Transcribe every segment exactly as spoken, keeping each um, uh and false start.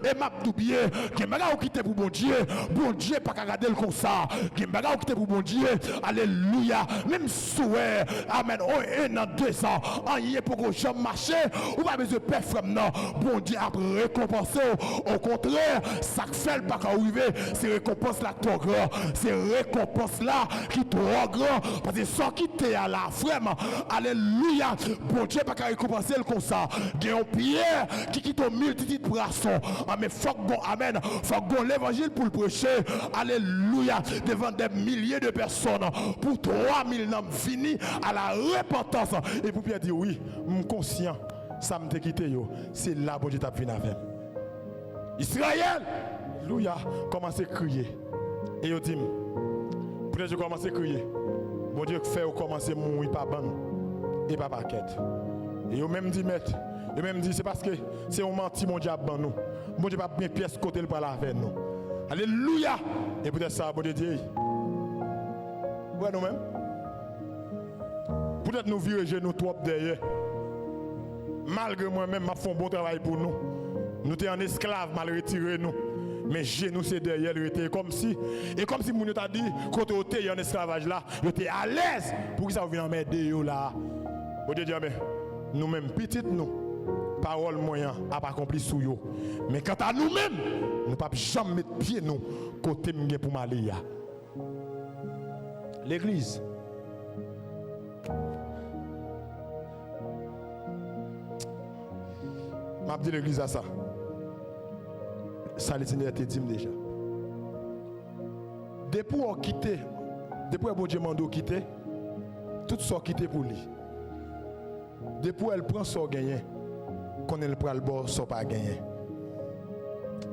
E m ap di w byen, gen bagay ou kite pou Bondye, Bondye pa ka gade l konsa. Gen bagay ou kite pou Bondye, alelouya. Menm si w wè, amèn, o, en an, dezan, anyen poko janm mache, ou pa bezwen pè, frè m nan. Bondye ap rekonpanse w. Okontrè, sa k fè l pa ka rive, se rekonpans la k twò gran. Se rekonpans la ki twò gran. Paske sa w kite a la, frè m, alelouya, Bondye pa ka rekonpanse l konsa. Gen yon pyè ki kite yon miltitid pwason. A, men fòk gon, amèn, fòk gon levanjil pou l preche. Alelouya. Devan dè milye de pèsòn. Pou twa mil nanm vini a la repantans. E pou Pyè di, wi, m konsyan sa m te kite yo. Se la Bondye t ap vin avè m. Izrayèl, alelouya, kòmanse kriye. E yo di m, poutèt yo kòmanse kriye, Bondye fè yo kòmanse mouri pa bann e pa pakèt. E yo menm di, Mèt, yo menm di, se paske se yon manti Bondye ap ban nou. Bondye p ap gen pyès kote l pral avè nou. Alelouya! E poutèt sa, Bondye di, ey, wè nou menm. Poutèt nou vire je nou twòp dèyè. Malgre mwen menm, m ap fè yon bon travay pou nou. Nou te an esklav, m al retire nou. Men je nou se dèyè l rete. E kòmsi, e kòmsi moun yo ta di, kote yo te ye an esklavaj la, yo te alèz. Poukisa yo vin anmède yo la a? Bondye di, anben, nou menm, pitit nou, pawòl mwen an ap akonpli sou yo. Men kanta nou menm, nou p ap janm met pye nou kote m gen pou m ale a. Legliz. M ap di legliz la sa. Sa Lesenyè te di m deja. Depi w kite, depi w Bondye mande w kite, tout sa w kite pou li. Depi w pran sa w genyen, konnen l pral ba w sa w pa genyen.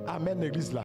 Amèn, legliz la.